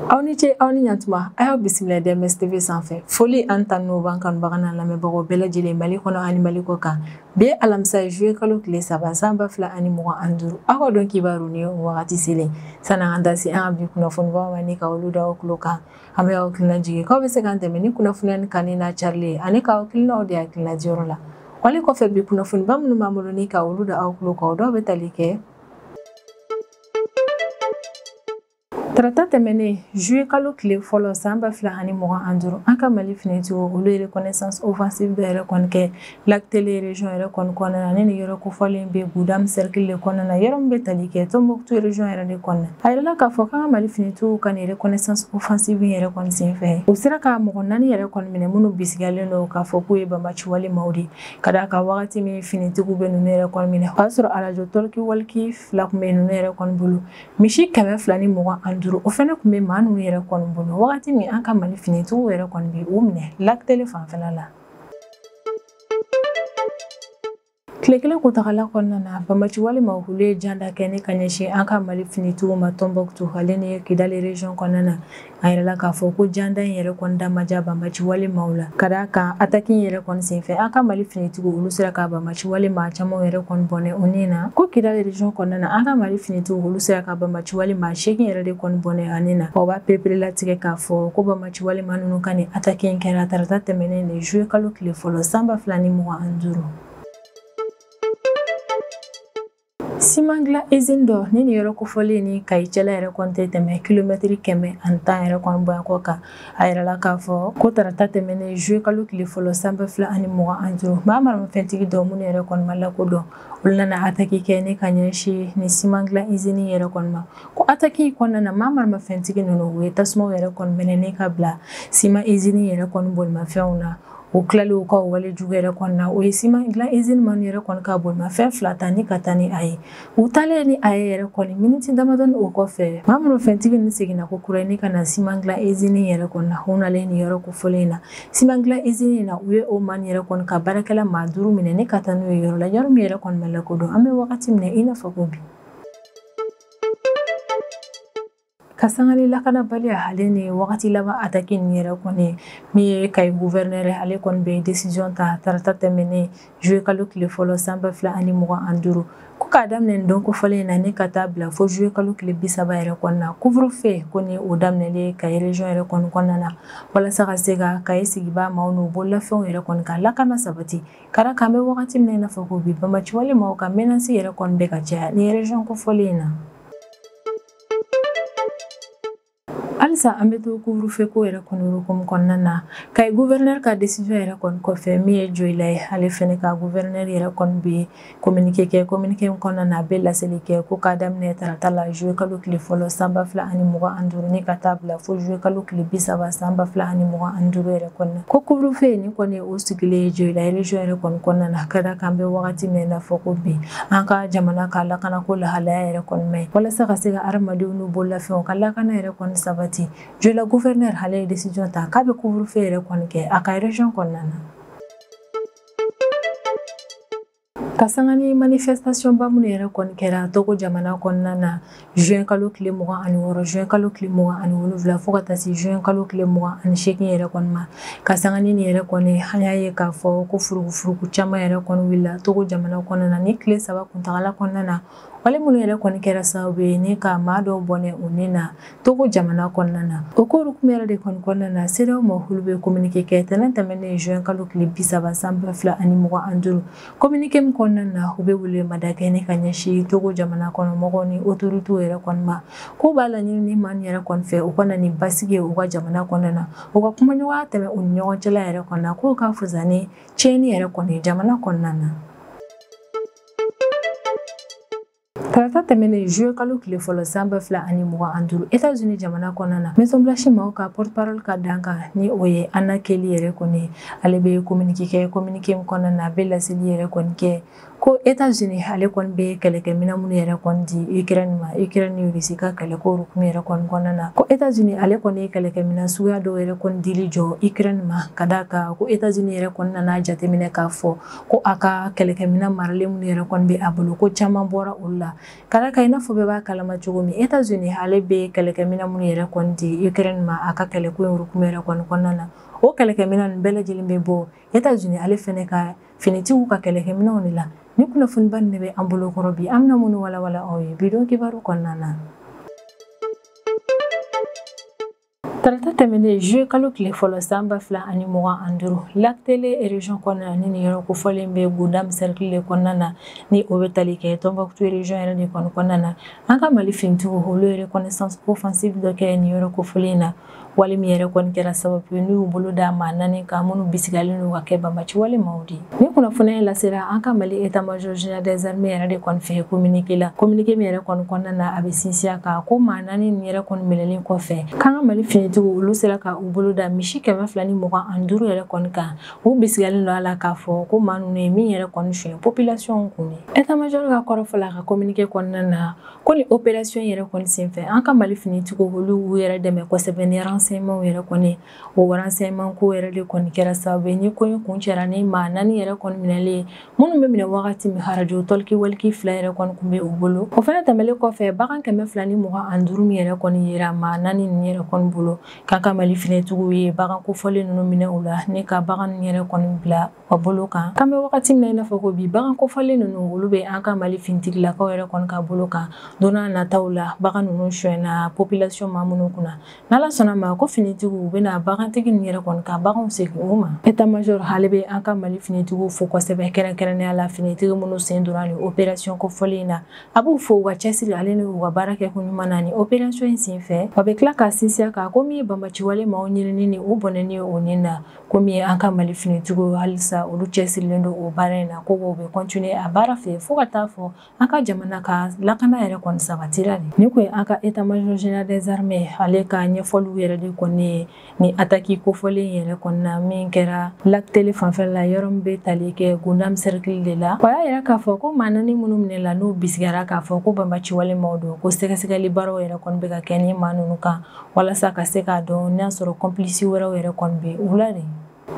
Aw ni ce aw ni ɲantuma, a y'aw bisimila DMS TV sanfɛ. Foli an tan n'o b'an kanubaga n'an lamɛnbagaw bɛɛ lajɛlen Mali kɔnɔ ani Mali kɔ kan. Bi ye alamisa ye, juillet kalo tile 3, san 2025. Aw ka dɔn kibaru ni wagati selen. Sanni an ka da se an ka bi kunnafonibaw ma ni ka olu da aw tulo kan, an bɛ aw hakilina jigin k'aw bɛ se k'an dɛmɛ ni kunnafoniya ni kanni n'a carili ye, ani k'aw hakilinaw di hakilina diyɔrɔ la. Wali kɔfɛ, bi kunnafoniba minnu b'an bolo ni ka olu da aw tulo kan, o dɔw bɛ tali kɛ: Tarata tɛmɛnen, juillet kalo tile fɔlɔ, san 2025, an ka Mali finitigiw olu ye reconnaissance offensive dɔ yɛrɛ kɔni kɛ Lac Télé région yɛrɛ kɔni kɔnɔna na. Ni nin yɔrɔ kofɔlen bɛ Goudomp cercle de kɔnɔna na, yɔrɔ min bɛ tali kɛ Tombouctou région yɛrɛ de kɔnɔna. A yirala k'a fɔ k'an ka Mali finitigiw ka nin reconnaissance offensive yɛrɛ kɔni senfɛ, u sera ka mɔgɔ 4 yɛrɛ kɔni minɛ minnu bisigiyalen don k'a fɔ k'u ye banbaciwale maaw de. Ka d'a kan, wagati min finitigiw bɛ ninnu yɛrɛ kɔni minɛ, o y'a sɔrɔ arajo tɔliki waliki 2 tun bɛ ninnu yɛrɛ kɔni bolo, misi 225, o fɛnɛ tun bɛ maa ninnu yɛrɛ kɔni bolo wagati min an ka Mali finitigiw yɛrɛ kɔni bɛ u minɛ Lac Télé fanfɛla la. Tile kelen kuntagala kɔnɔna na, banbaciwale maaw olu ye janda kɛ ni ka ɲɛsin an ka Mali finitigiw ma Tombouctou ale ni Kidali région kɔnɔna na. A yirala k'a fɔ ko janda in yɛrɛ kɔni da ma diya banbaciwale maaw la. Ka d'a kan, attaque in yɛrɛ kɔni senfɛ, an ka Mali finitigiw olu sera ka banbaciwale maa caman yɛrɛ kɔni bɔnɛ u ni na. Ko Kidali région kɔnɔna na, an ka Mali finitigiw olu sera ka banbaciwale maa 8 yɛrɛ de kɔni bɔnɛ a ni na. O b'a pereperelatigɛ k'a fɔ ko banbaciwale maa ninnu ka nin attaque in kɛra tarata tɛmɛnen de, juillet kalo tile fɔlɔ, san 2025. Siman dilan usine dɔ ni nin yɔrɔ kofɔlen ni Kayi cɛla yɛrɛ kɔni tɛ tɛmɛ kilomɛtiri 110 yɛrɛ kɔni bɔɲɔgɔn kan. A yirala k'a fɔ ko tarata tɛmɛnen, juillet kalo tile fɔlɔ, san 2025, maa maramafɛntigi dɔ minnu yɛrɛ kɔni ma lakodɔn, olu nana attaque kɛ ni ka ɲɛsin ni siman dilan usine yɛrɛ kɔni ma. Ko attaque in kɔnɔna na, maa maramafɛntigi ninnu u ye tasumaw yɛrɛ kɔni mɛnɛ ni ka bila siman usine yɛrɛ kɔni bolimafɛnw na. U tilalen u ka wale jugu yɛrɛ kɔni na, o ye siman dilan usine minnu yɛrɛ kɔni ka bolimafɛn 2 ta ni ka taa ni a ye. U taalen ni a ye yɛrɛ kɔni, miniti damadɔni o kɔfɛ, maa maramafɛntigi ninnu seginna ko kura ni ka na siman dilan usine yɛrɛ kɔni na. U nalen nin yɔrɔ kofɔlen in na, siman dilan usine in na, u ye o maa yɛrɛ kɔni ka baarakɛla maa 5 minɛ ni ka taa n'u ye yɔrɔ la, yɔrɔ min yɛrɛ kɔni ma lakodɔn an bɛ wagati min na i n'a fɔ ko bi. Ka sanga ni lakanabaliya ale ni wagati laban attaque nin yɛrɛ kɔni min ye, Kayi gouverneur ale kɔni bɛ décision ta tarata tɛmɛnen, juillet kalo tile fɔlɔ, san 2025, ko k'a daminɛ nin don kofɔlen in na ni ka taa bila fo juillet kalo tile 30 yɛrɛ kɔnɔna na, couvre-feu ko ni o daminɛlen Kayi région yɛrɛ kɔni kɔnɔna na, walasa ka se ka Kayi sigibaa maaw n'u bololafɛnw yɛrɛ kɔni ka lakana sabati. Ka d'a kan, an bɛ wagati min na i n'a fɔ ko bi, banbaciwale maaw ka menace yɛrɛ kɔni bɛ ka caya ni région kofɔlen in na. Halisa an bɛ to couvre-feu ko yɛrɛ kɔni hukumu kɔnɔna na. Kayi gouverneur ka décision yɛrɛ kɔni kɔfɛ, min ye Joyila ye, ale fɛnɛ ka gouverneur yɛrɛ kɔni bɛ communiqué kɛ. Communiqué min kɔnɔna na, a bɛ laseli kɛ ko k'a daminɛ tarata la, juillet kalo tile fɔlɔ, san 2025, ni ka taa bila fo juillet kalo tile 30, san 2025 yɛrɛ kɔnɔna na, ko couvre-feu nin kɔni o sigilen Joyila région yɛrɛ kɔni kɔnɔna na. Ka d'a kan, an bɛ wagati min na fɔ ko bi, an ka jamana ka lakanako lahalaya yɛrɛ kɔni ma ɲi, walasa ka se ka hadamadenw n'u bololafɛnw ka lakana yɛrɛ kɔni sabati, Joyila gouverneur ale ye décision ta k'a bɛ couvre-feu yɛrɛ kɔni kɛ a ka région kɔnɔna na. Ka sanga ni manifestation ba minnu yɛrɛ kɔni kɛra Togo jamana kɔnɔna na juin kalo tile 26, juin kalo tile 27, fo ka taa se juin kalo tile 28 yɛrɛ kɔni ma, ka sanga ni nin yɛrɛ kɔni, an y'a ye k'a fɔ ko furukufuruku caman yɛrɛ kɔni wulila Togo jamana kɔnɔna na ni tile 3 kuntagala kɔnɔna na, wale minnu yɛrɛ kɔni kɛra sababu ye ni ka maa dɔw bɔnɛ u ni na Togo jamana kɔnɔna na. O ko hukumu yɛrɛ de kɔni kɔnɔna na, CEDEAO maaw olu bɛ communiqué kɛ tɛnɛn tɛmɛnen, juin kalo tile 30, san 2025. Communiqué min kɔnɔna na, u bɛ welemada kɛ ni ka ɲɛsin Togo jamana kɔnɔ mɔgɔw ni autorités yɛrɛ kɔni ma, k'u b'a laɲini ni maa yɛrɛ kɔni fɛ, u ka na ni basigi ye u ka jamana kɔnɔna na, u ka kumaɲɔgɔnya tɛmɛ u ni ɲɔgɔn cɛla yɛrɛ kɔnɔna na, k'o ka fisa ni tiɲɛni yɛrɛ kɔni jamana kɔnɔna na. Tarata tɛmɛnen, juillet kalo tile fɔlɔ, san 2025, États-Unis jamana kɔnɔna na, Maison Blanche maaw ka porte-parole ka dan kan, ni o ye Anna Kelly yɛrɛ kɔni, ale bɛ communiqué kɛ. Communiqué min kɔnɔna na, a bɛ laseli yɛrɛ kɔni kɛ ko États-Unis ale kɔni bɛ kɛlɛkɛminɛn minnu yɛrɛ kɔni di Ukraine ma, Ukraine ni Russie ka kɛlɛko hukumu yɛrɛ kɔni kɔnɔna na, ko États-Unis ale kɔni ye kɛlɛkɛminɛn suguya dɔw yɛrɛ kɔni dili jɔ Ukraine ma. Ka d'a kan, ko États-Unis yɛrɛ kɔni nana jateminɛ k'a fɔ ko a ka kɛlɛkɛminɛn maralen minnu yɛrɛ kɔni bɛ a bolo, ko caman bɔra olu la. K'a kan i n'a fɔ bɛɛ b'a kalama cogo min, États-Unis ale bɛ kɛlɛkɛminɛn minnu yɛrɛ kɔni di Ukraine ma a ka kɛlɛko in hukumu yɛrɛ kɔni kɔnɔna na, o kɛlɛkɛminɛn ninnu bɛɛ lajɛlen bɛ bɔ États-Unis ale fɛnɛ ka finitigiw ka kɛlɛkɛminɛnw de la. Ni kunnafoniba nin de bɛ an bolo kɔrɔ bi, an bɛna minnu walawala aw ye bi don kibaru kɔnɔna na. Tarata tɛmɛnen juillet kalo tile fɔlɔ san 2025, Lac Télé région kɔnɔna na, ni nin yɔrɔ kofɔlen bɛ Gundam cercle de kɔnɔna na, ni o bɛ tali kɛ Tombouctou région yɛrɛ de kɔni kɔnɔna na, an ka Mali finitigiw olu ye reconnaissance offensive dɔ kɛ nin yɔrɔ kofɔlen na, wale min yɛrɛ kɔni kɛra sababu ye n'u y'u bolo da maa 4 kan minnu bisigalen don ka kɛ banbaci wale maaw de ye. Ni kunnafoniya in lasera an ka Mali état-major général des armées yɛrɛ de kɔni fɛ communiqué la, communiqué min yɛrɛ kɔni kɔnɔna na, a bɛ sinsin a kan ko maa 4 nin yɛrɛ kɔni minɛlen kɔfɛ, k'an ka Mali finitigiw olu sera ka u bolo da misi 225 yɛrɛ kɔni kan. U bisigalen don a la k'a fɔ ko maa ninnu ye min yɛrɛ kɔni suɲɛ population kun de. État-major ka kɔrɔfɔ la a ka communiqué kɔnɔna na, ko ni opération yɛrɛ kɔni senfɛ, an ka Mali finitigiw olu y'u yɛrɛ dɛmɛ kosɛbɛ ni renseignement yɛrɛ kɔni. O renseignement ko yɛrɛ de kɔni kɛra sababu ye ni ko in kuncɛra ni maa 4 yɛrɛ kɔni minɛlen, minnu bɛ minɛ wagati min harajo tɔliki waliki 2 yɛrɛ kɔni kun bɛ u bolo. O fana tɛmɛlen kɔfɛ, bagan 225 min yɛrɛ kɔni yera maa 4 ninnu yɛrɛ kɔni bolo, k'an ka Mali finitigiw ye bagan kofɔlen ninnu minɛ u la ni ka bagan ninnu yɛrɛ kɔni bila u ka bolo kan. K'an bɛ wagati min na i n'a fɔ ko bi, bagan kofɔlen ninnu olu bɛ an ka Mali finitigilakaw yɛrɛ kɔni ka bolo kan. Don n'a nataw la, bagan ninnu sonyɛna population maa minnu kunna, n'Ala sɔnna ma ko finitigiw u bɛna bagantigi ninnu yɛrɛ kɔni ka baganw segin u ma. État-major ale bɛ an ka Mali finitigiw fo kosɛbɛ, kɛrɛnkɛrɛnnenya la finitigi minnu sen donna nin opération kofɔlen in na. A b'u fo u ka cɛsiri ale ni u ka baara kɛko ɲuman na nin opération in senfɛ. Wa bɛ tila ka sinsin a kan ko min ye banbaciwale maaw ɲinini ni u bɔnɛni ye o nin na, ko min ye an ka Mali finitigiw halisa olu cɛsirilen don o baara in na, ko u bɛ continuer a baara fɛ fo ka taa fɔ an ka jamana ka lakana yɛrɛ kɔni sabatira de. Nin kun ye an ka état-major général des armées ale ka ɲɛfɔliw yɛrɛ de kɔni ye ni attaque kofɔlen yɛrɛ kɔni na min kɛra Lac Télé fanfɛla la, yɔrɔ min bɛ tali kɛ Gundam cercle de la. Wa y'a yira k'a fɔ ko maa 4 minnu minɛla n'u bisigara k'a fɔ ko banbaciwale maaw don, ko sɛgɛsɛgɛli baaraw yɛrɛ kɔni bɛ ka kɛ ni maa ninnu kan walasa ka se k'a dɔn n'a sɔrɔ complice wɛrɛw yɛrɛ kɔni bɛ u la de.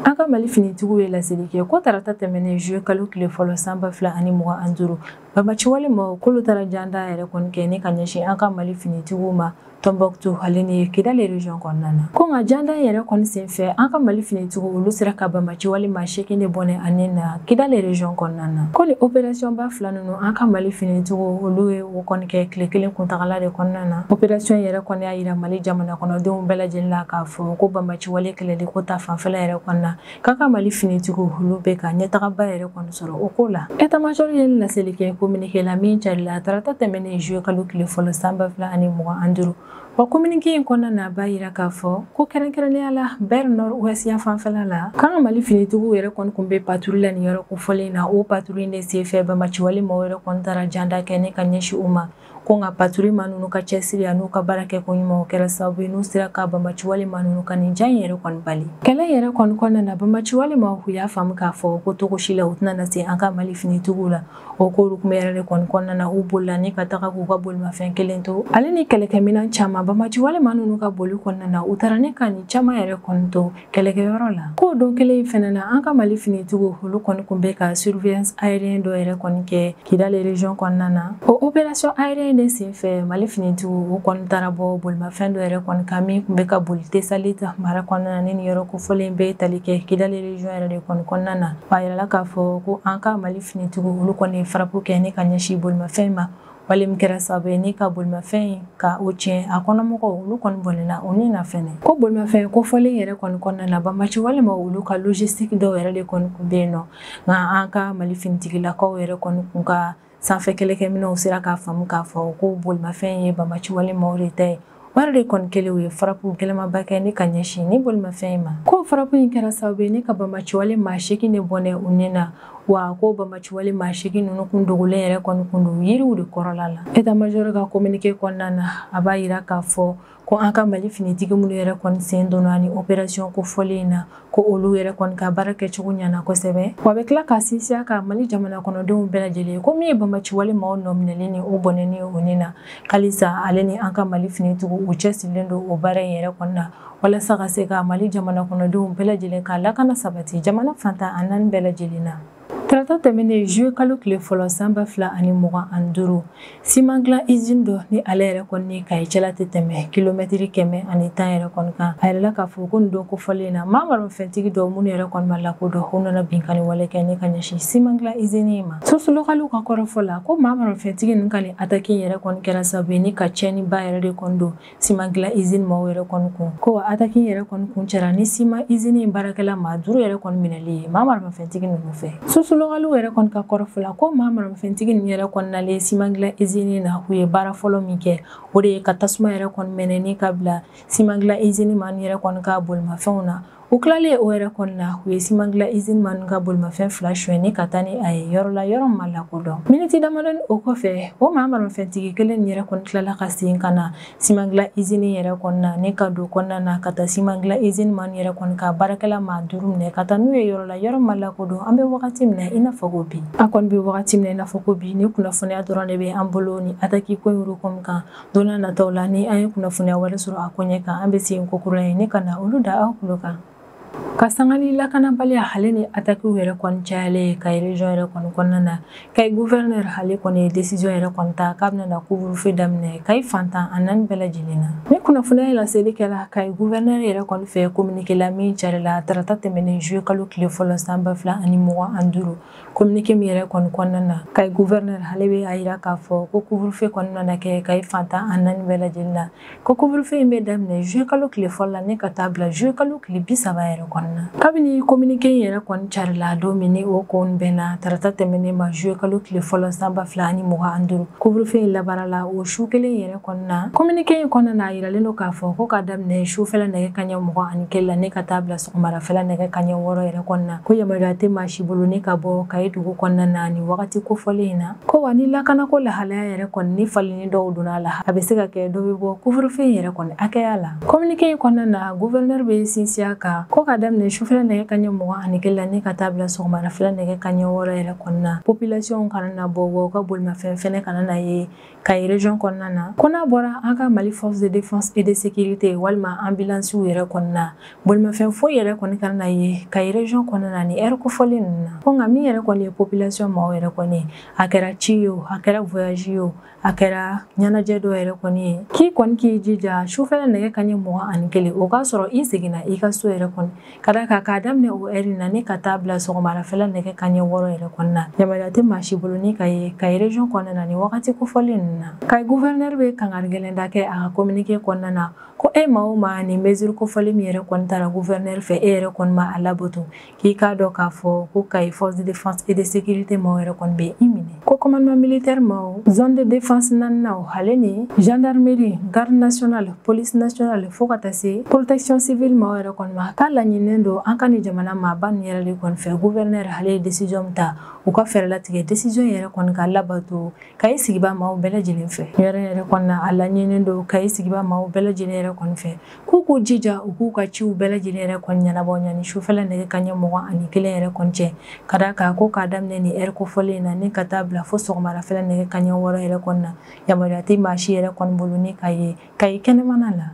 An ka Mali finitigiw ye laseli kɛ ko tarata tɛmɛnen juillet kalo tile fɔlɔ san 2025, banbaciwale maaw k'olu taara janda yɛrɛ kɔni kɛ ni ka ɲɛsin an ka Mali finitigiw ma Tombouctou ale ni Kidal région kɔnɔna na. Ko nka janda yɛrɛ kɔni senfɛ, an ka Mali finitigiw olu sera ka banbaciwale maa 8 de bɔnɛ ani na Kidal région kɔnɔna na. Ko ni opération ba 2 ninnu, an ka Mali finitigiw olu ye o kɔni kɛ tile kelen kuntagala de kɔnɔna na. Opération yɛrɛ kɔni y'a yira Mali jamana kɔnɔdenw bɛɛ lajɛlen la k'a fɔ ko banbaciwale kɛlɛli ko ta fanfɛla yɛrɛ kɔni na, k'an ka Mali finitigiw olu bɛ ka ɲɛtagaba yɛrɛ kɔni sɔrɔ o ko la. État-major ye laseli kɛ communiqué la min carila tarata tɛmɛnen juillet kalo tile fɔlɔ san 2025. Wa communiqué in kɔnɔna na, a b'a yira k'a fɔ ko kɛrɛnkɛrɛnnenya la Bɛri Nord Ouest yan fanfɛla la, k'an ka Mali finitigiw yɛrɛ kɔni kun bɛ patrouille la nin yɔrɔ kofɔlen na. O patrouille in de senfɛ, banbaciwale maaw yɛrɛ kɔni taara janda kɛ ni ka ɲɛsin u ma. Ko nka patrouille maa ninnu ka cɛsiri an'u ka baara kɛko ɲuman, o kɛra sababu ye n'u sera ka banbaciwale maa ninnu ka nin ja in yɛrɛ kɔni bali. Kɛlɛ yɛrɛ kɔni kɔnɔna na, banbaciwale maaw y'a faamu k'a fɔ ko togo si la u tɛna na se an ka Mali finitigiw la. O ko hukumu yɛrɛ de kɔni kɔnɔna na, u bolila ni ka taga k'u ka bolimafɛn kelen to ale ni kɛlɛkɛminɛn caman. Banbaciwale maa ninnu ka boli kɔnɔna na, u taara ne ka nin caman yɛrɛ kɔni to kɛlɛkɛyɔrɔ la. K'o don kelen in fɛnɛ na, an ka Mali finitigiw olu kɔni kun bɛ ka surveillance aérienne dɔ yɛrɛ kɔni kɛ Kidal région kɔnɔna na. O opération aérienne de senfɛ, Mali finitigiw u kɔni taara bɔ bolimafɛn dɔ yɛrɛ kɔni kan min kun bɛ ka boli Tesalit mara kɔnɔna na, ni nin yɔrɔ kofɔlen bɛ tali kɛ Kidal région yɛrɛ de kɔni kɔnɔna na. A yirala k'a fɔ ko an ka Mali finitigiw olu kɔni ye frappe kɛ ni ka ɲɛsin bolimafɛn ma, wale min kɛra sababu ye ni ka bolimafɛn ka o tiɲɛ, a kɔnɔmɔgɔw olu kɔni bɔnɛna o ni na fɛnɛ. Ko bolimafɛn kofɔlen yɛrɛ kɔni kɔnɔna na, banbaciwale ma olu ka logistique dɔw yɛrɛ de kɔni kun bɛ yen nɔ, nka an ka Mali finitigilakaw yɛrɛ kɔni kun ka sanfɛ kɛlɛkɛminɛnw sera k'a faamu k'a fɔ ko bolimafɛn ye banbaciwale maaw de ta ye. O yɛrɛ de kɔni kɛlen, u ye frappe gɛlɛnmanba kɛ ni ka ɲɛsin ni bolimafɛn in ma. Ko frappe in kɛra sababu ye ni ka banbaciwale maa 8 de bɔnɛ u ni na. Wa ko banbaciwale maa 8 ninnu kun dogolen yɛrɛ kɔni kun don yiriw de kɔrɔla la. État-major ka communiqué kɔnɔna na, a b'a yira k'a fɔ ko an ka Mali finitigi minnu yɛrɛ kɔni sen donna ni opération kofɔlen in na, ko olu yɛrɛ kɔni ka baara kɛcogo ɲɛna kosɛbɛ. Wa bɛ tila ka sinsin a kan Mali jamana kɔnɔdenw bɛɛ lajɛlen ko min ye banbaciwale maaw nɔ minɛli ni o bɔnɛni o ni na, halisa ale ni an ka Mali finitigiw u cɛsirilen don o baara in yɛrɛ kɔni na walasa ka se ka Mali jamana kɔnɔdenw bɛɛ lajɛlen ka lakana sabati jamana fantan a naani bɛɛ lajɛlen na. Tarata tɛmɛnen juillet kalo tile fɔlɔ san 2025, siman dilan usine dɔ ni ale yɛrɛ kɔni Kayi cɛla tɛ tɛmɛ kilomɛtiri 110 yɛrɛ kɔni kan, a yirala k'a fɔ ko nin don kofɔlen na, maa maramafɛntigi dɔw minnu yɛrɛ kɔni ma lakodɔn, u nana binkanni wale kɛ ni ka ɲɛsin siman dilan usine ma. Source locale ka kɔrɔfɔ la, ko maa maramafɛntigi ninnu ka nin attaque yɛrɛ kɔni kɛra sababu ye ni ka tiɲɛniba yɛrɛ de kɔni don siman dilan usine maaw yɛrɛ kɔni kun. Ko wa attaque yɛrɛ kɔni kun cɛra ni siman usine in baarakɛla maa 5 yɛrɛ kɔni minɛli ye maa maramafɛntigi ninnu fɛ. Source locale yɛrɛ kɔni ka kɔrɔfɔ la, ko maa maramafɛntigi ninnu yɛrɛ kɔni nalen siman dilan usine na, u ye baara fɔlɔ min kɛ, o de ye ka tasuma yɛrɛ kɔni mɛnɛ ni ka bila siman dilan usine maa yɛrɛ kɔni ka bolimafɛnw na. U tilalen o yɛrɛ kɔni na, u ye siman dilan usine maa ka bolimafɛn 2 suɲɛ ni ka taa ni a ye yɔrɔ la, yɔrɔ ma lakodɔn. Miniti damadɔni o kɔfɛ, o maa maramafɛntigi kelen yɛrɛ kɔni tilala ka segin ka na siman dilan usine yɛrɛ kɔni na ni ka don kɔnɔna na ka taa siman dilan usine maa yɛrɛ kɔni ka baarakɛla maa 5 minɛ ka taa n'u ye yɔrɔ la, yɔrɔ ma lakodɔn. An bɛ wagati min na i n'a fɔ ko bi, an kɔni bɛ wagati min na i n'a fɔ ko bi, ni kunnafoniya dɔrɔn de bɛ an bolo ni attaque ko in hukumu kan. Don n'a nataw la, ni an ye kunnafoniya wɛrɛ sɔrɔ a ko ɲɛ kan, an bɛ segin ko kura ye ni ka na olu da aw tulo kan. Ka sanga ni lakanabaliya ale ni attaquew yɛrɛ kɔni cayalen Kayi région yɛrɛ kɔni kɔnɔna na, Kayi gouverneur ale kɔni ye décision yɛrɛ kɔni ta k'a bɛna na couvre-feu daminɛ Kayi fantan a naani bɛɛ lajɛlen na. Ni kunnafoniya laseli kɛra Kayi gouverneur yɛrɛ kɔni fɛ communiqué la min carila tarata tɛmɛnen juillet kalo tile fɔlɔ san 2025, communiqué min yɛrɛ kɔni kɔnɔna na, Kayi gouverneur ale bɛ a yira k'a fɔ ko couvre-feu kɔni nana kɛ Kayi fantan a naani bɛɛ lajɛlen na. Ko couvre-feu in bɛ daminɛ juillet kalo tile fɔlɔ la ni ka taa bila juillet kalo tile 30 yɛrɛ kɔnɔna na. Kabini communiqué in yɛrɛ kɔni carila don min ni o kɔni bɛnna tarata tɛmɛnen ma juillet kalo tile fɔlɔ san 2025, couvre-feu in labaarala o su kelen yɛrɛ kɔnɔna na. Communiqué in kɔnɔna na, a yiralen don k'a fɔ ko k'a daminɛ sufɛla nɛgɛ kanɲɛ 21 la ni ka taa bila sɔgɔmadafɛla nɛgɛ kanɲɛ 6 yɛrɛ kɔnɔna na, ko yamaruya tɛ maa si bolo ni ka bɔ Kayi dugu kɔnɔna na nin wagati kofɔlen in na. Ko wa ni lakanako lahalaya yɛrɛ kɔni ni falenni dɔw donna a la, a bɛ se ka kɛ dɔ bɛ bɔ couvre-feu in yɛrɛ kɔni hakɛya la. Communiqué in kɔnɔna na, gouverneur bɛ sinsin a kan ko ka daminɛ sufɛla nɛgɛ kanɲɛ 21 la ni ka taa bila sɔgɔmadafɛla nɛgɛ kanɲɛ 6 yɛrɛ kɔnɔna na, population kana na bɔ, wa u ka bolimafɛn fɛnɛ kana na ye Kayi région kɔnɔna na. Ko n'a bɔra an ka Mali force de défense et de sécurité walima ambulance yɛrɛ kɔnɔna na, bolimafɛn foyi yɛrɛ kɔni kana na ye Kayi région kɔnɔna na ni heure kofɔlen ninnu na. Ko nka min yɛrɛ kɔni ye population maaw yɛrɛ kɔni, a kɛra ci ye o, a kɛra voyage ye o, a kɛra ɲɛnajɛ dɔ yɛrɛ kɔni ye, k'i kɔni k'i jija sufɛla nɛgɛ kanɲɛ 21, o k'a sɔrɔ i seginna i ka so yɛrɛ kɔni, ka d'a kan k'a daminɛ o heure na ni ka taa bila sɔgɔmadafɛla nɛgɛ kanɲɛ 6 yɛrɛ kɔnɔna na, yamaruya tɛ maa si bolo ni ka ye Kayi région kɔnɔna na ni wagati kofɔlen ninnu na. Kayi gouverneur bɛ kangari gɛlɛn da kɛ a ka communiqué kɔnɔna na ko e maa o maa ni mesure kofɔlen min yɛrɛ kɔni taara gouverneur fɛ, e yɛrɛ kɔni ma a labato, k'i k'a dɔn k'a fɔ ko Kayi force de défense et de sécurité maaw yɛrɛ kɔni bɛ i minɛ. Ko commandement militaire maaw, zone de défense naaninan, ale ni gendarmerie, garde nationale, police nationale, fo ka taa se protection civile maaw yɛrɛ kɔni ma, k'a laɲininen don an ka nin jamana maaba ninnu yɛrɛ de kɔni fɛ, gouverneur ale ye décision min ta, u ka fɛɛrɛ latigɛ décision yɛrɛ kɔni ka labato Kayi sigiba maaw bɛɛ lajɛlen fɛ. Yɛrɛ yɛrɛ kɔni na, a laɲininen don Kayi sigiba maaw bɛɛ lajɛlen yɛrɛ kɔni fɛ k'u k'u jija u k'u ka ciw bɛɛ lajɛlen yɛrɛ kɔni ɲɛnabɔ ɲani sufɛla nɛgɛ kanɲɛ 21 yɛrɛ kɔni cɛ, ka d'a kan ko k'a daminɛ ni heure kofɔlen in na ni ka taa bila fo sɔgɔmadafɛla nɛgɛ kanɲɛ 6 yɛrɛ kɔni na, yamaruya tɛ maa si yɛrɛ kɔni bolo ni ka ye Kayi kɛnɛmana la.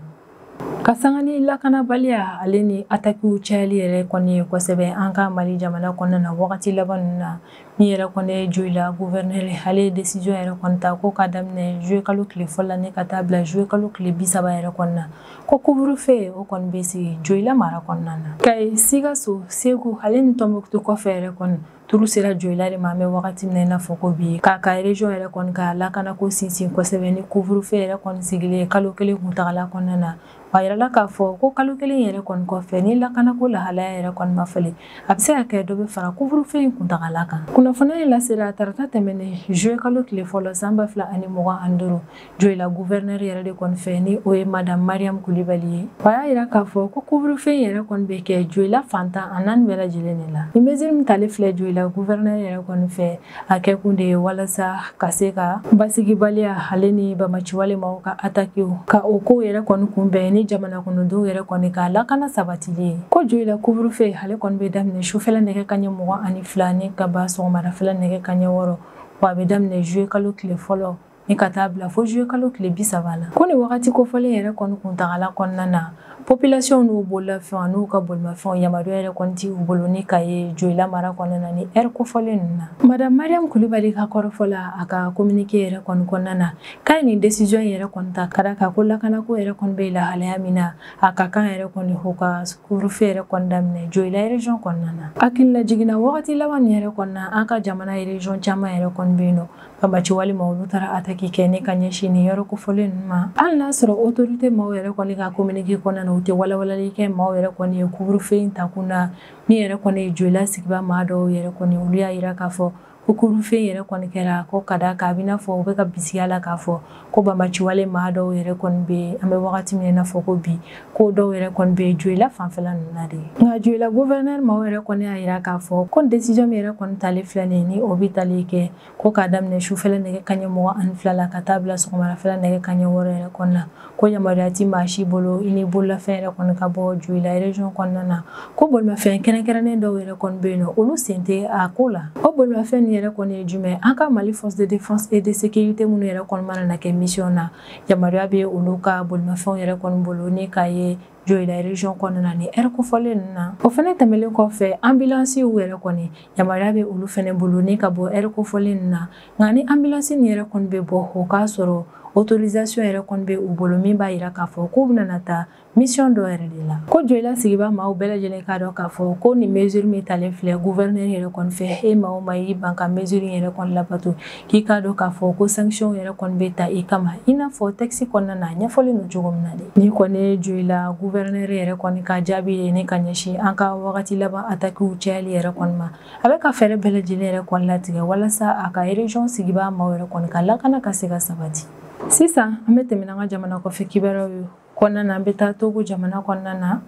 Ka sanga ni lakanabaliya ale ni attaquew cayali yɛrɛ kɔni ye kosɛbɛ an ka Mali jamana kɔnɔna na wagati laban ninnu na, min yɛrɛ kɔni ye Joyila gouverneur ale ye décision yɛrɛ kɔni ta ko k'a daminɛ juillet kalo tile fɔlɔ la ni ka taa bila juillet kalo tile 30 yɛrɛ kɔni na, ko couvre-feu o kɔni bɛ sigi Joyila mara kɔnɔna na. Kayi, Sikaso, Segu ale ni Tɔnbukutu kɔfɛ yɛrɛ kɔni, turu sera Joyila de ma an bɛ wagati min na i n'a fɔ ko bi, k'a ka région yɛrɛ kɔni ka lakanako sinsin kosɛbɛ ni couvre-feu yɛrɛ kɔni sigilen kalo kelen kuntagala kɔnɔna na. A yirala k'a fɔ ko kalo kelen yɛrɛ kɔni kɔfɛ, ni lakanako lahalaya yɛrɛ kɔni ma falen, a bɛ se ka kɛ dɔ bɛ fara couvre-feu in kuntagala kan. Kunnafoniya in lasera tarata tɛmɛnen juillet kalo tile fɔlɔ san 2025, Joyila gouverneur yɛrɛ de kɔni fɛ, ni o ye madame Mariam Kulibali ye. A y'a yira k'a fɔ ko couvre-feu in yɛrɛ kɔni bɛ kɛ Joyila fantan a naani bɛɛ lajɛlen de la. Ni mesure min tali filɛ Joyila gouverneur yɛrɛ kɔni fɛ, a kɛkun de ye walasa ka se ka basigibaliya ale ni bamaciwale maaw ka attaquew ka o kow yɛrɛ kɔni kunbɛn ni jamana kɔnɔdenw yɛrɛ kɔni ka lakana sabatili ye. Ko Joyila couvre-feu ale kɔni bɛ daminɛ sufɛla nɛgɛ kanɲɛ 22 ni ka ban sɔgɔmadafɛla nɛgɛ kanɲɛ 6, wa a bɛ daminɛ juillet kalo tile fɔlɔ ni ka taa bila fo juillet kalo tile 30 la. Ko nin wagati kofɔlen yɛrɛ kɔni kuntagala kɔnɔna na, population n'u bololafɛnw n'u ka bolimafɛnw yamaruya yɛrɛ kɔni ti u bolo ni ka ye Joyila mara kɔnɔna na ni heure kofɔlen ninnu na. Madame Mariam Kulibali ka kɔrɔfɔ la a ka communiqué yɛrɛ kɔni kɔnɔna na, k'a ye nin décision yɛrɛ kɔni ta ka d'a kan ko lakanako yɛrɛ kɔni bɛ lahalaya min na, a ka kan yɛrɛ kɔni o ka couvre-feu yɛrɛ kɔni daminɛ Joyila région kɔnɔna na. Hakilila jiginna wagati laban nin yɛrɛ kɔni na, an ka jamana région caman yɛrɛ kɔni bɛ yen nɔ, banbaci walima olu taara attaque kɛ ne ka ɲɛsin nin yɔrɔ kofɔlen ninnu ma. Hali n'a sɔrɔ autorité maaw yɛrɛ kɔni ka communiqué kɔnɔna na, u tɛ walawalali kɛ maaw yɛrɛ kɔni ye couvre-feu in ta kun na. Min yɛrɛ kɔni ye Joyila sigiba maa dɔw yɛrɛ kɔni, olu y'a yira k'a fɔ ko couvre-feu yɛrɛ kɔni kɛra ko ka d'a kan a b'i n'a fɔ u bɛ ka bisigiya la k'a fɔ ko banbaciwale maa dɔw yɛrɛ kɔni bɛ yen, an bɛ wagati min na i n'a fɔ ko bi, ko dɔw yɛrɛ kɔni bɛ yen Joyila fanfɛla ninnu na de. Nka Joyila gouverneur maaw yɛrɛ kɔni y'a yira k'a fɔ ko décision min yɛrɛ kɔni talen filɛ nin ye, ni o bɛ tali kɛ ko k'a daminɛ sufɛla nɛgɛ kanɲɛ 22 la ka taa bila sɔgɔmadafɛla nɛgɛ kanɲɛ 6 yɛrɛ kɔni na, ko yamaruya ti maa si bolo i ni bololafɛn yɛrɛ kɔni ka bɔ Joyila région kɔnɔna na. Ko bolimafɛn kɛrɛnkɛrɛnnen dɔw yɛrɛ kɔni bɛ yen nɔ, olu sen tɛ a ko la. O bolimafɛn nin yɛrɛ kɔni ye jumɛn? An ka Mali force de défense et de sécurité minnu yɛrɛ kɔni mana na kɛ mission na, yamaruya bɛ olu ka bolimafɛnw yɛrɛ kɔni bolo ni k'a ye Joyila région kɔnɔna na ni heure kofɔlen ninnu na. O fɛnɛ tɛmɛlen kɔfɛ, ambulance yɛrɛ kɔni yamaruya bɛ olu fɛnɛ bolo ni ka bɔ heure kofɔlen ninnu na. Nka ni ambulance nin yɛrɛ kɔni bɛ bɔ, o k'a sɔrɔ autorisation yɛrɛ kɔni bɛ u bolo min b'a yira k'a fɔ k'u bɛna taa mission dɔ yɛrɛ de la. Ko Joyila sigiba maaw bɛɛ lajɛlen k'a dɔn k'a fɔ ko nin mesure min talen filɛ gouverneur yɛrɛ kɔni fɛ, e maa o maa y'i ban ka mesure yɛrɛ kɔni labato, k'i k'a dɔn k'a fɔ ko sanction yɛrɛ kɔni bɛ ta i kama, i n'a fɔ texte kɔnɔna na a ɲɛfɔlen don cogo min na de. Ni kɔni ye Joyila gouverneur yɛrɛ kɔni ka jaabi ye ne ka ɲɛsin an ka wagati laban attaques cayali yɛrɛ kɔni ma, a bɛ ka fɛɛrɛ bɛɛ lajɛlen yɛrɛ kɔni latigɛ walasa a ka région sigiba maaw yɛrɛ kɔni ka lakana ka se ka sabati. Sisan an bɛ tɛmɛ n'an ka jamana kɔfɛ kibaruyaw ye kɔnɔna na, an bɛ taa Togo jamana kɔnɔna na.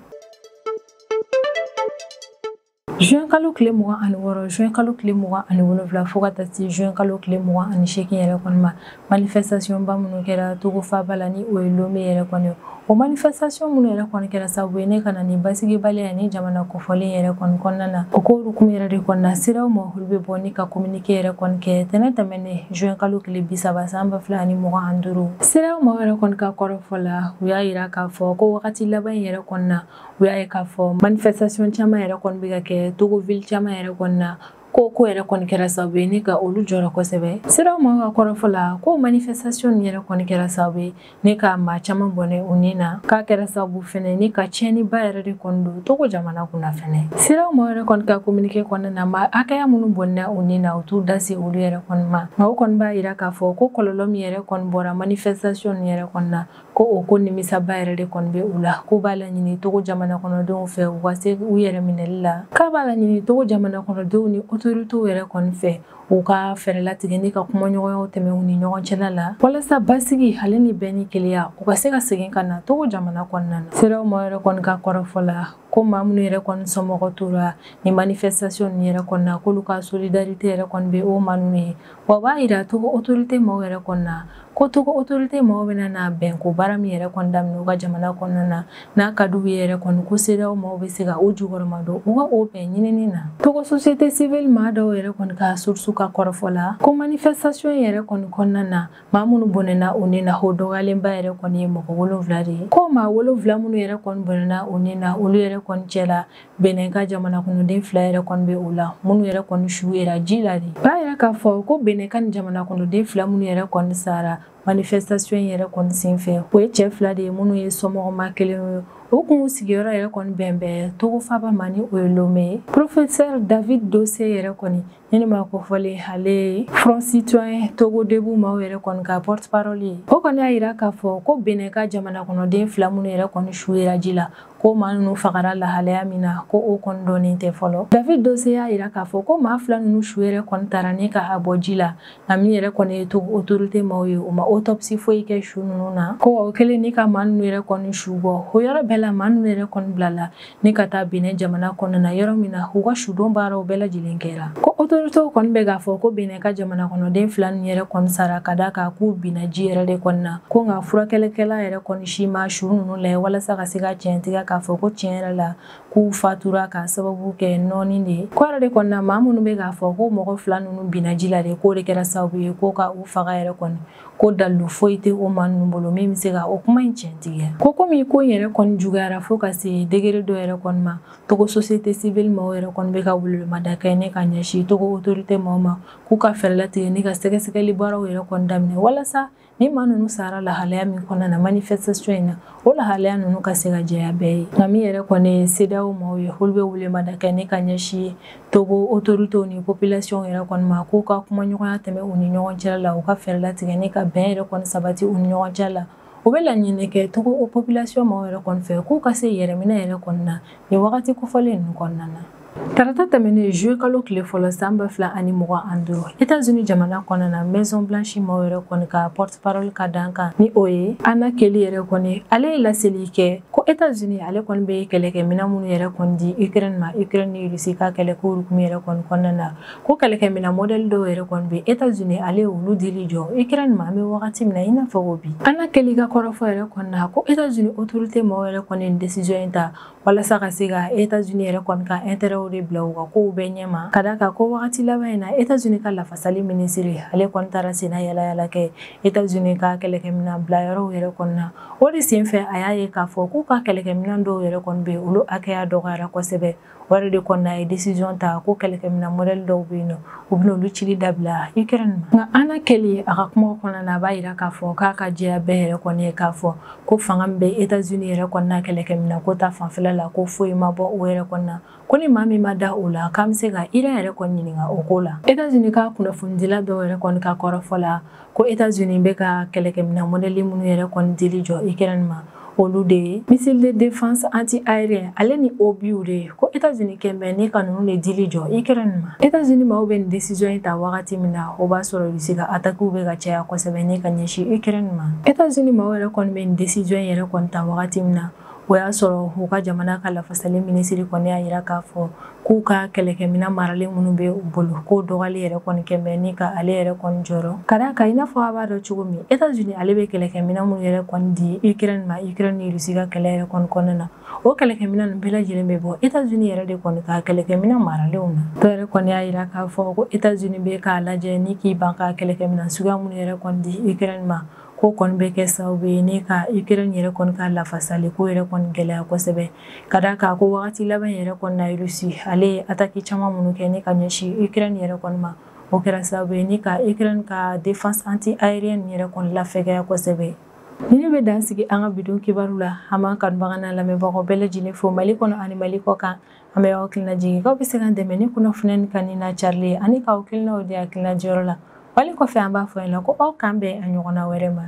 Juin kalo tile 26, juin kalo tile 27 fo ka taa se juin kalo tile 28 yɛrɛ kɔni ma, manifestation ba minnu kɛra Togo faaba la ni o ye Lomé yɛrɛ kɔni ye. O manifestation minnu yɛrɛ kɔni kɛra sababu ye ne ka na ni basigibaliya ni jamana kofɔlen yɛrɛ kɔni kɔnɔna na. O ko hukumu yɛrɛ de kɔnɔna, CEDEAO maaw olu bɛ bɔ ni ka communiqué yɛrɛ kɔni kɛ tɛnɛ tɛmɛnen juin kalo tile 30 san 2025. CEDEAO maaw yɛrɛ kɔni ka kɔrɔfɔ la, u y'a yira k'a fɔ ko wagati laban in yɛrɛ kɔni na, u y'a ye k'a fɔ manifestation caman yɛrɛ kɔni bɛ ka kɛ Togo ville caman yɛrɛ kɔni na, ko yɛrɛ kɔni kɛra sababu ye ne ka olu jɔrɔ kosɛbɛ. CEDEAO maaw ka kɔrɔfɔ la, ko manifestation nin yɛrɛ kɔni kɛra sababu ye ne ka maa caman bɔnɛ u ni na, k'a kɛra sababu fɛnɛ ne ka tiɲɛniba yɛrɛ de kɔni don Togo jamana kunna fɛnɛ. CEDEAO maaw yɛrɛ kɔni ka communiqué kɔnɔna na, maa hakɛya minnu bɔnna u ni na, u t'u da se olu yɛrɛ kɔni ma. Nka o kɔni b'a yira k'a fɔ ko kɔlɔlɔ min yɛrɛ kɔni bɔra manifestation nin yɛrɛ kɔni na, ko o ko nimisaba yɛrɛ de kɔni bɛ u la, k'u b'a laɲini Togo jamana kɔnɔdenw fɛ u ka se u yɛrɛ minɛli la, k'a b'a laɲini Togo jamana kɔnɔdenw ni autorités yɛrɛ kɔni fɛ u ka fɛɛrɛ latigɛ ni ka kumaɲɔgɔnyaw tɛmɛ u ni ɲɔgɔn cɛla la, walasa basigi ale ni bɛn ni kelenya u ka se ka segin ka na Togo jamana kɔnɔna na. CEDEAO maaw yɛrɛ kɔni ka kɔrɔfɔ la, ko maa minnu yɛrɛ kɔni somɔgɔ tora ni manifestation nin yɛrɛ kɔni na, k'olu ka solidarité yɛrɛ kɔni bɛ o maa ninnu ye. Wa b'a yira Togo autorité maaw yɛrɛ kɔni na, ko Togo autorité maaw bɛna na bɛn ko baara min yɛrɛ kɔni daminɛ u ka jamana kɔnɔna na, n'a ka d'u ye yɛrɛ kɔni ko CEDEAO maaw bɛ se ka u jukɔrɔma don u ka o bɛn ɲinini na. Togo société civile maa dɔw yɛrɛ kɔni ka source ka kɔrɔfɔ la, ko manifestation yɛrɛ kɔni kɔnɔna na, maa minnu bɔnɛna u ni na, o dɔgɔyalenba yɛrɛ kɔni ye mɔgɔ 7 de ye. Ko maa 7 minnu yɛrɛ kɔni bɔnɛna u ni na, olu yɛrɛ kɔni cɛ la Benin ka jamana kɔnɔden 2 yɛrɛ kɔni bɛ o la, minnu yɛrɛ kɔni su yera ji la de. B'a yɛrɛ k'a fɔ ko Benin ka jamana kɔnɔden 2 minnu yɛrɛ kɔni sara manifestation yɛrɛ kɔni senfɛ, o ye cɛ 2 de ye minnu ye somɔgɔma kelen ye. O kun sigiyɔrɔ yɛrɛ kɔni bɛn bɛ Togo faaba ma ni o ye Lomé ye. Professeur David Dossé yɛrɛ kɔni ni ne ma kofɔlen, ale ye Front Citoyen Togo Debout maaw yɛrɛ kɔni ka porte parole ye. O kɔni y'a yira k'a fɔ ko Benin ka jamana kɔnɔden 2 minnu yɛrɛ kɔni su yera ji la, ko maa ninnu fagara lahalaya min na, ko o kɔni dɔnnen tɛ fɔlɔ. David Dossé y'a yira k'a fɔ ko maa 2 ninnu su yɛrɛ kɔni taara ni ka a bɔ ji la, nka min yɛrɛ kɔni ye Togo autorité maaw ye, o ma autopsie foyi kɛ su ninnu na, ko o kɛlen ni ka maa ninnu yɛrɛ kɔni su bɔ. O yɔrɔ bɛɛ la maa ninnu yɛrɛ kɔni bilala ni ka taa Benin jamana kɔnɔna na, yɔrɔ min na u ka sudon baaraw bɛɛ lajɛlen kɛra. Ko autorités kɔni bɛ k'a fɔ ko Benin ka jamana kɔnɔden 2 ninnu yɛrɛ kɔni sara ka d'a kan k'u binna ji yɛrɛ de kɔni na, ko nka furakɛlikɛla yɛrɛ kɔni si ma su ninnu lajɛ walasa ka se ka tiɲɛ tigɛ k'a fɔ ko tiɲɛ yɛrɛ la k'u fatura k'a sababu kɛ nɔɔni de ye. Ko yɛrɛ de kɔni na maa minnu bɛ k'a fɔ ko mɔgɔ 2 ninnu binna ji la de, k'o de kɛra sababu ye ko ka u faga yɛrɛ kɔni, ko dalilu foyi tɛ o maa ninnu bolo min bɛ se ka o kuma in tiɲɛ tigɛ. Ko komi ko in yɛrɛ kɔni juguyara fo ka se degré dɔ yɛrɛ kɔni ma, Togo société civile maaw yɛrɛ kɔni bɛ ka welemada kɛ ne ka ɲɛsin Togo autorité maaw ma k'u ka fɛɛrɛ latigɛ ne ka sɛgɛsɛgɛli baaraw yɛrɛ kɔni daminɛ walasa ni maa ninnu sara lahalaya min kɔnɔna na manifestation in na, o lahalaya ninnu ka se ka jɛya bɛɛ ye. Nka min yɛrɛ kɔni ye CEDEAO maaw ye, olu bɛ welemada kɛ ne ka ɲɛsin Togo autorités ni population yɛrɛ kɔni ma k'u ka kumaɲɔgɔnya tɛmɛ u ni ɲɔgɔn cɛ la, u ka fɛɛrɛ latigɛ ne ka bɛn yɛrɛ kɔni sabati u ni ɲɔgɔn cɛ la. U bɛ laɲini kɛ Togo o population maaw yɛrɛ kɔni fɛ k'u ka se yɛrɛminɛ yɛrɛ kɔni na nin wagati kofɔlen ninnu kɔnɔna na. Tarata tɛmɛnen juillet kalo tile fɔlɔ san 2025, États-Unis jamana kɔnɔna na, Maison Blanche maaw yɛrɛ kɔni ka porte-parole ka dan kan ni o ye Anna Kelly yɛrɛ kɔni, ale ye laseli kɛ ko États-Unis ale kɔni bɛ kɛlɛkɛminɛn minnu yɛrɛ kɔni di Ukraine ma, Ukraine ni Russie ka kɛlɛko hukumu yɛrɛ kɔni kɔnɔna na, ko kɛlɛkɛminɛn modèle dɔw yɛrɛ kɔni bɛ États-Unis ale ye olu dili jɔ Ukraine ma an bɛ wagati min na i n'a fɔ ko bi. Anna Kelly ka kɔrɔfɔ yɛrɛ kɔni na ko États-Unis autorité maaw yɛrɛ kɔni ye décision in ta walasa ka se ka États-Unis yɛrɛ kɔni ka intérêt de bila u ka kow bɛɛ ɲɛma, ka d'a kan ko wagati laban in na États-Unis ka lafasali minisiri ale kɔni taara senna yala yala kɛ États-Unis ka kɛlɛkɛminɛn bila yɔrɔw yɛrɛ kɔni na. O de senfɛ a y'a ye k'a fɔ k'u ka kɛlɛkɛminɛn dɔw yɛrɛ kɔni bɛ yen, olu hakɛya dɔgɔyara kosɛbɛ. O yɛrɛ de kɔni na ye décision ta ko kɛlɛkɛminɛn modèle dɔw bɛ yen nɔ, u bɛna olu cili dabila Ukraine ma. Nka Anna Kelly a ka kuma kɔnɔna na, a b'a yira k'a fɔ k'a ka jɛya bɛɛ yɛrɛ kɔni ye k'a fɔ ko fanga min bɛ États-Unis yɛrɛ kɔni na kɛlɛkɛminɛn ko ta fanfɛla la, ko foyi ma bɔ o yɛrɛ kɔni na, ko ni maa min ma da o la k'an bɛ se ka Iran yɛrɛ kɔni ɲininka o ko la. États-Unis ka kunnafonidila dɔw yɛrɛ kɔni ka kɔrɔfɔ la ko États-Unis bɛ ka kɛlɛkɛminɛn modèle minnu yɛrɛ kɔni dili jɔ Ukraine ma, olu de ye missile de défense anti-aérien ale ni obus de ye, ko États-Unis kɛn bɛ ne ka ninnu de dili jɔ Ukraine ma. États-Unis maaw bɛ nin décision in ta wagati min na, o b'a sɔrɔ Russie ka attaques bɛ ka caya kosɛbɛ ne ka ɲɛsin Ukraine ma. États-Unis maaw yɛrɛ kɔni bɛ nin décision in yɛrɛ kɔni ta wagati min na, o y'a sɔrɔ u ka jamana ka lafasali minisiri kɔni y'a yira k'a fɔ k'u ka kɛlɛkɛminɛn maralen minnu bɛ u bolo, k'o dɔgɔyali yɛrɛ kɔni kɛ bɛ ni ka ale yɛrɛ kɔni jɔrɔ, ka d'a kan i n'a fɔ a b'a dɔn cogo min États-Unis ale bɛ kɛlɛkɛminɛn minnu yɛrɛ kɔni di Ukraine ma, Ukraine ni Russie ka kɛlɛ yɛrɛ kɔni kɔnɔna na, o kɛlɛkɛminɛn ninnu bɛɛ lajɛlen bɛ bɔ États-Unis yɛrɛ de kɔni ka kɛlɛkɛminɛn maralenw na. Dɔw yɛrɛ kɔni y'a yira k'a fɔ ko États-Unis bɛ k'a lajɛ ni k'i ban ka kɛlɛkɛminɛn suguya minnu yɛrɛ kɔni di Ukraine ma, ko kɔni bɛ kɛ sababu ye ne ka Ukraine yɛrɛ kɔni ka lafasali ko yɛrɛ kɔni gɛlɛya kosɛbɛ, ka d'a kan ko wagati laban yɛrɛ kɔni na Russie ale ye attaque caman minnu kɛ ne ka ɲɛsin Ukraine yɛrɛ kɔni ma, o kɛra sababu ye ne ka Ukraine ka défense anti-aérienne yɛrɛ kɔni lafɛgɛya kosɛbɛ. Ni ne bɛ dan sigi an ka bidon kibaru la, an b'an kanubaga n'an lamɛnbagaw bɛɛ lajɛlen fo Mali kɔnɔ ani Mali kɔ kan. An bɛ aw hakilina jigin k'aw bɛ se k'an dɛmɛ ni kunnafoniya ka ni n'a carili ye ani k'aw hakilinaw di hakilina jɔyɔrɔ la. Wali kɔfɛ an b'a fɔ ɲɛna ko aw k'an bɛn a ɲɔgɔnna wɛrɛ ma.